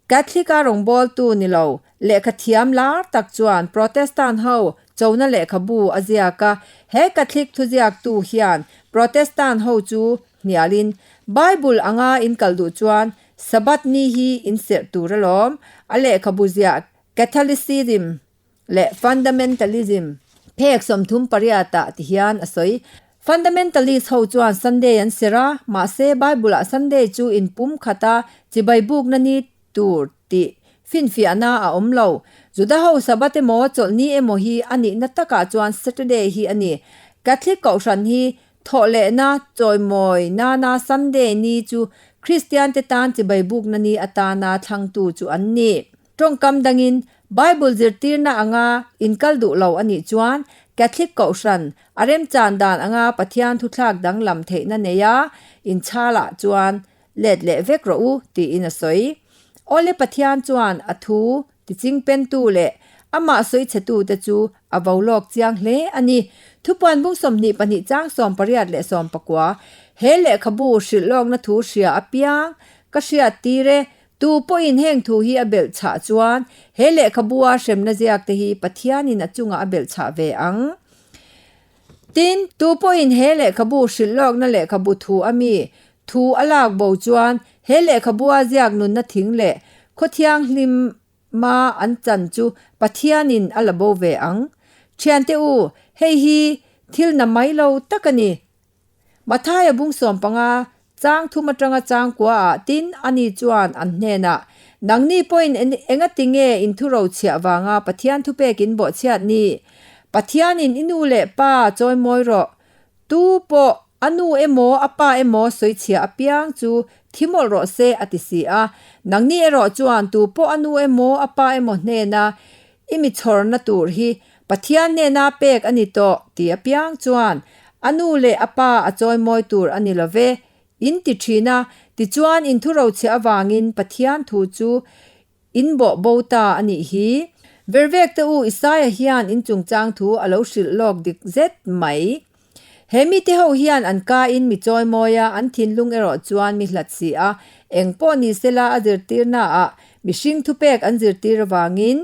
Catholic-a rawngbawltu ni lo, lehkha thiam lar tak chuan Protestant ho chona lehkhabu a ziak a. He Catholic thuziaktu hian Protestant ho chu hnialin, Bible anga in kal duh chuan Sabbath ni hi in serh tur alawm, a lehkhabu ziah Catholicism leh Fundamentalism phek 38 ah ti hian a sawi. Fundamentalist ho chuan Sunday an serh a, mahse Bible ah Sunday chu inpum khat a chibai bukna ni tur tih finfiahna a awm lo. Juda ho Sabbath emaw chawlhni emaw hi a nihna takah chuan Saturday hi a ni. Catholic kohhran hi thawhlehna chawimawi nana Sunday ni chu Kristian te tan chibai bukna ni atana thlangtu chu an ni. Tawngkam dangin Bible zirtirna anga inkal duh lo a nih chuan Catholic Kohhran a remchan dan anga Pathian thuthlak danglam theihna neia inchhalah chuan let leh vek rawh u tiin a sawi. Awle Pathian chuan a thu tichingpentu leh amah sawichhetute chu a vo lawk chiang hle a ni. Thupuan bung 22 chang 18 leh 19 He lehkhabu hrilh lawkna thu hria apiang ka hriattir e, Tu pawhin heng thu hi a belh chhah chuan he lehkhabua hremna ziak te hi Pathianin a chungah a belh chhah ve ang. Tin, tu pawhin he lehkhabu hrilh lawkna lehkhabu thu a mi thu a lak bo chuan he lehkhabua ziak nunna thing leh khaw thianghlima an chan chu Pathianin a la bo ve ang. Thiante u, hei hi thil na mai lo tak a ni. Mathaia bung 15, chang thum atanga chang kuaah tin ani chuan an hnenah, Nangni pawhin engati nge in thuro chhiah vanga Pathian thupek in bawhchhiat ni? Pathianin i nu leh pa chawimawi rawh. Tu pawh a nu emaw a pa emaw sawi chhiah apiang chu thi mawlh rawh se a ti si a. Nangni erawh chuan tu pawh a nu emaw a pa emaw hnena I mi chhawrna tur hi Pathian hnena pek a ni tawh tih apiang chuan a nu leh a pa a chawimawi tur a ni lo ve, in ti thin a, tichuan in thurochhiah avangin Pathian thu chu in bawh bo ta a nih hi. Vervek te u Isaia hian in chungchang thu a lo hrilh lawk dik zet mai. He mite ho hian an ka in mi chawimawi a, an thinlung erawh chuan mi hlat si a, eng pawh ni sela a zirtirna ah mihring thupek an zirtir avangin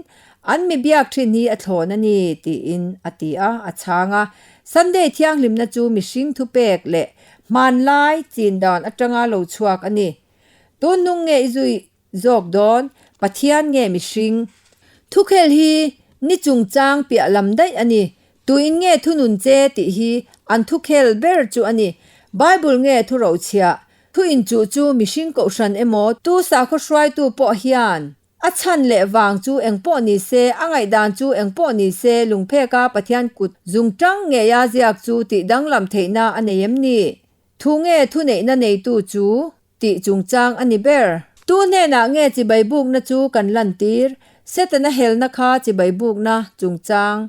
an mi biak thin hi a thlawn a ni tiin a ti a, a chhang a. Sunday thianghlimna chu mihring thupek leh hmanlai chin dan atanga lo chhuak a ni. Tun hnung nge i zui Zawk dawn, Pathian nge mihring? Thukhel hi ni chungchang piah lam daih a ni. Tuin nge thunun che tih hi an thukhel ber chu a ni. Bible nge thurochhiah? Thu inchuh chu mihring kohhran emaw tu sakhaw hruaitu pawh hian a chhan leh vang chu eng pawh ni se, a ngaihdan chu eng pawh ni se lungpheka Pathian kut zungtang ngeia ziak chu tih danglam theihna a nei em ni? Thu nge thuneihna neitu chu Tih chungchang a ni ber. Tu hnenah nge chibai bukna chu kan lantir? Setana helna kha chibai bukna chungchang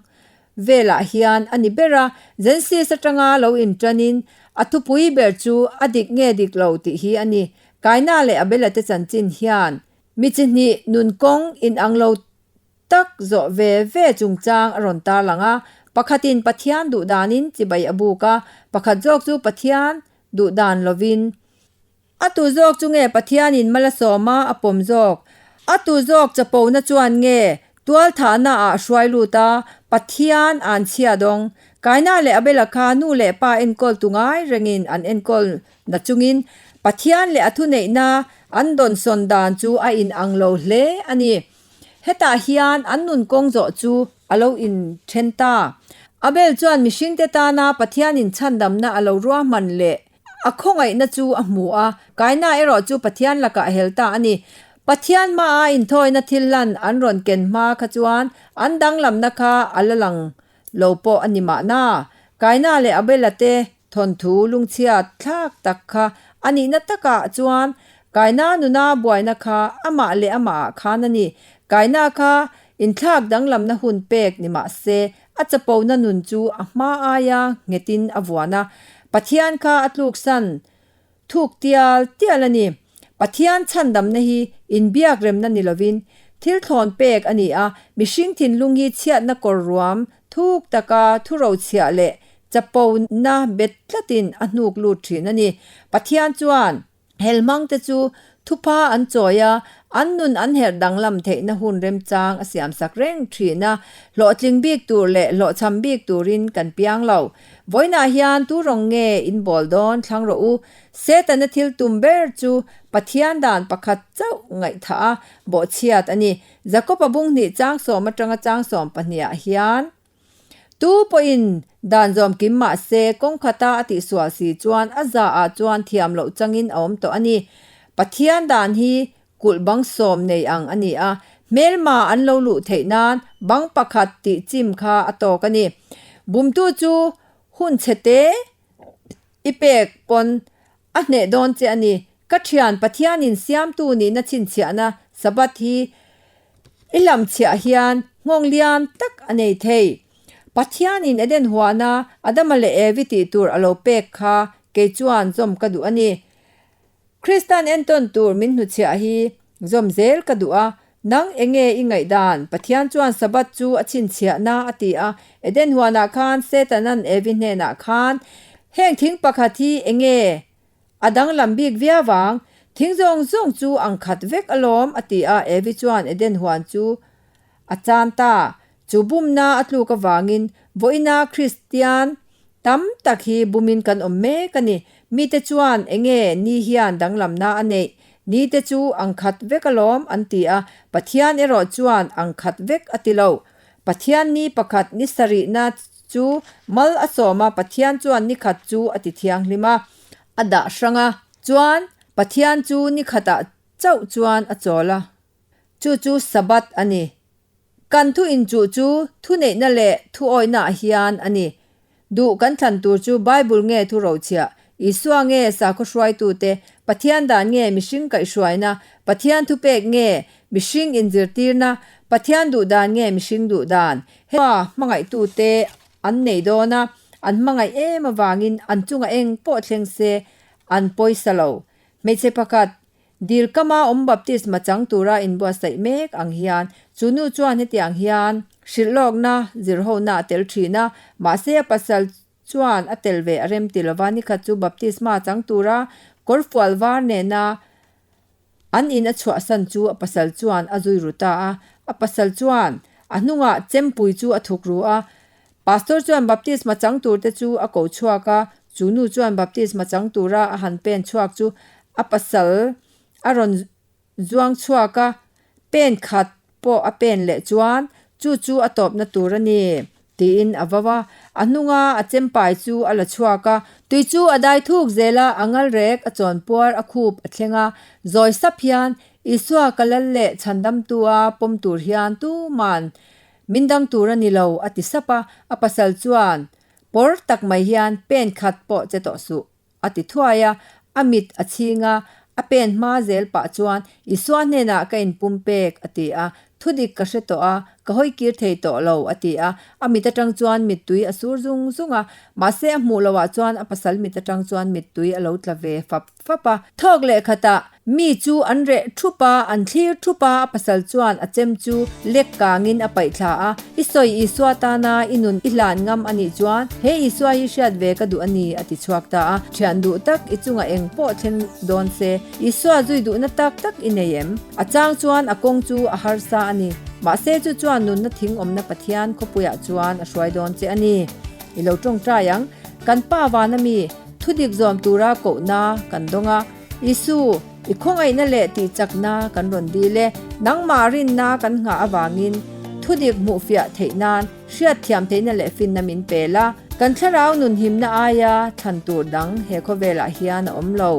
velah hian a ni ber a. Genesis atanga lo inṭanin a thupui ber chu a dik nge dik lo tih hi a ni. Kaina leh Abela te chanchin hian mi chi hnih nun kawng inang lo tak zawh ve ve chungchang a rawn tarlang a. Pakhatin Pathian duhdanin chibai a buk a, pakhat zawk chu Pathian duhdan lovin. A tu zawk chu nge Pathianin mal a sawm a, a pawm zawk? A tu zawk chapona chuan nge tualthahna ah hruai lut a, Pathian an chhia dawng? Kaina leh Abela kha nu leh pa enkawl tu ngai rengin an enkawl na chungin Pathian leh a thuneihna an dawnsawn dan chu a inang lo hle a ni. Hetah hian an nun kawng zawh chu a lo inthen ta. Abel chuan mihringte tana Pathianin chhandamna a lo ruahman leh a khawngaihna chu a hmu a, Kaina erawh chu Pathian lakah a hel ta a ni. Pathian hmaa inthawina thil hlan an rawn ken hma kha chuan an danglamna kha a la lang lo pawh a ni mahna. Kaina leh Abela te thawnthu lungchhiat thlak tak kha a nihna takah chuan Kaina nuna buaina kha amah leh amahah khan a ni. Kaina kha inthlak danglamna hun pek ni mah se, a chapona nun chu a hma aia nghetin a vuan a. Pathian kha a tluksan thuk tial tial a ni. Pathian chhandamna hi inbiak remna ni lovin thil thlawn pek a ni a, mihring thinlung hi chhiatna kawr ruam thuk taka thurochhiah leh chapona bet tlatin a hnuk lut thin a ni. Pathian chuan Helhmangte chu thupha an chawi a, an nun an herh danglam theihna hun remchang a siamsak reng thin a, hlawhtling bik tur leh hlawhchham bik turin kan piang lo. Vawiinah hian tu rawng nge in bawl dawn thlang rawh u. Setana thil tum ber chu Pathian dan pakhat chauh ngaihthah a bawhchhiat a ni. Jakob-a bunghnih changsawm atanga changsawm pahnihah hian. Tu pawhin dan zawm kim mah se, kawng khata a tihsual si chuan a za ah chuan thiam loh changin a awm tawh a ni. Pathian dan hi kulh bang sawm nei ang a ni a, hmelma an lo luh theih nan bang pakhat tih chim kha a tawk a ni. Bumtu chu hun chhe te i pek pawn a hneh dawn che a ni. Ka thian Pathianin siamtu nihna chhinchhiahna Sabbath hi i hlamchhiah hian nghawng lian tak a nei thei. Pathianin Eden huana Adama leh Evi tih tur a lo pek kha kei chuan zawm ka duh a ni. Kristan entawn tur min hnuchhiah hi zawm zel ka duh a, nang enge i ngaihdan? Pathian chuan Sabbath chu a chhinchhiahna a ti a, Eden huanah khan Setanan Evi hnenah khan, Heng thing pakhat hi enge a danglam bik viau ang? Thing zawng zawng chu ang khat vek alawm a ti a, Evi chuan Eden huan chu a chan ta. Chu bumna a tluk avangin vawiina Kristian tam tak hi bumin kan awm mek a ni. Mite chuan enge ni hian danglamna a neih? Nite chu ang khat vek alawm an ti a, Pathian erawh chuan ang khat vek a ti lo. Pathian ni pakhat ni sarihna chu mal a sawm a, Pathian chuan ni khat chu a ti thianghlim a, a dah hrang a, chuan Pathian chu ni khatah chauh chuan a chawl a, chu chu Sabbath a ni. Kan thu inchuh chu thuneihna leh thuawihnaah hian a ni. Duh kan thlan tur chu Bible nge thu rochhiah, Isua nge sakhaw hruaitute, Pathian dan nge mihring kaihhruaina, Pathian thupek nge mihring inzirtirna, Pathian duh dan nge mihring duh dan. He hmangaihtute an nei dawn a, an hmangaih em avangin an chungah eng pawh thleng se an pawisa lo. Hmeichhe pakhat Dil kama awm baptisma chang tura inbuatsaih mek ang hian chu nu chuan hetiang hian hrilhlawkna zirhona a tel thin a, mahse a pasal chuan a tel ve a rem ti lova nikhat chu baptisma chang tura kawrfual var nena an in a chhuahsan chu a pasal chuan a zui ru ta a, a pasal chuan a hnungah chempui chu a thuk ru a, Pastor chuan baptisma chang turte chu a ko chhuak a, chu nu chuan baptisma chang tura a han pen chhuak chu a pasal a rawn zuang chhuak a, pen khat pawh a pen leh chuan chu chu a tawpna tur a ni tiin a vau a, a hnunga a chempai chu a la chhuak a, tui chu a dai thuk zel a, a ngal rek a chawnpuar a khup a thleng a, zawi sap hian Isua ka lal leh chhandamtua pawm tur hian tuman Min dang tur a ni lo, a ti sap a, a pasal chuan pawr tak mai hian pen khat pawh che tawh suh, a ti thuai a, a mit a chhing a, a pen hma zel pah chuan Isua hnenah ka inpum pek, a ti a, thudik ka hre tawh a, ka hawi kir thei tawh lo, a ti a, a mit atang chuan mittui a sur zung zung a, mahse a hmuh loh ah chuan a pasal mit atang chuan mittui a lo tla ve fap fap a. Thawk leh khatah mi chu an reh thup a, an thlir thup a, a pasal chuan a chem chu lek kangin a paih thla a, I sawi Isua tana i nun i hlan ngam a nih chuan he Isua hi hriat ve ka duh a ni a ti chhuak ta a, thian duh tak i chungah eng pawh thleng dawn se, Isua zui duhna tak tak i nei em? A chang chuan a kawng chu a harsa a ni, mahse chu chuan nunna thing awmna Pathian khawpuiah chuan a hruai dawn che a ni. I lo tawngtai ang, kan Pa vana mi, Thudik zawm tura kohna kan dawng a, Isu, i khawngaihna leh tihchakna kan rawn dil e. Nangmah rinna kan nghah avangin. Thudik hmuhfiah theih nan hriatthiam theihna leh finna min pe la. Kan thlarau nun himna aia thlan tur dang he khawvelah hian a awm lo.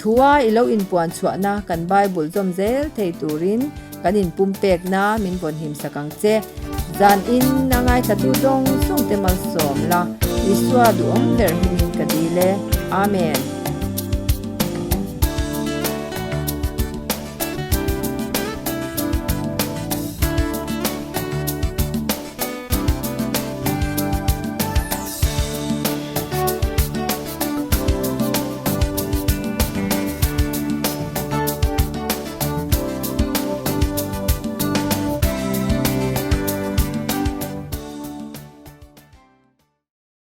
Thua i lo inpuan chhuahna kan Bible zawm zel thei turin kan inpumpekna min vawnhim sak ang che. Zan in a ngaithlatu zawng zawng te malsawm la, Isua duhawm ber hmingin ka dil e. Amen.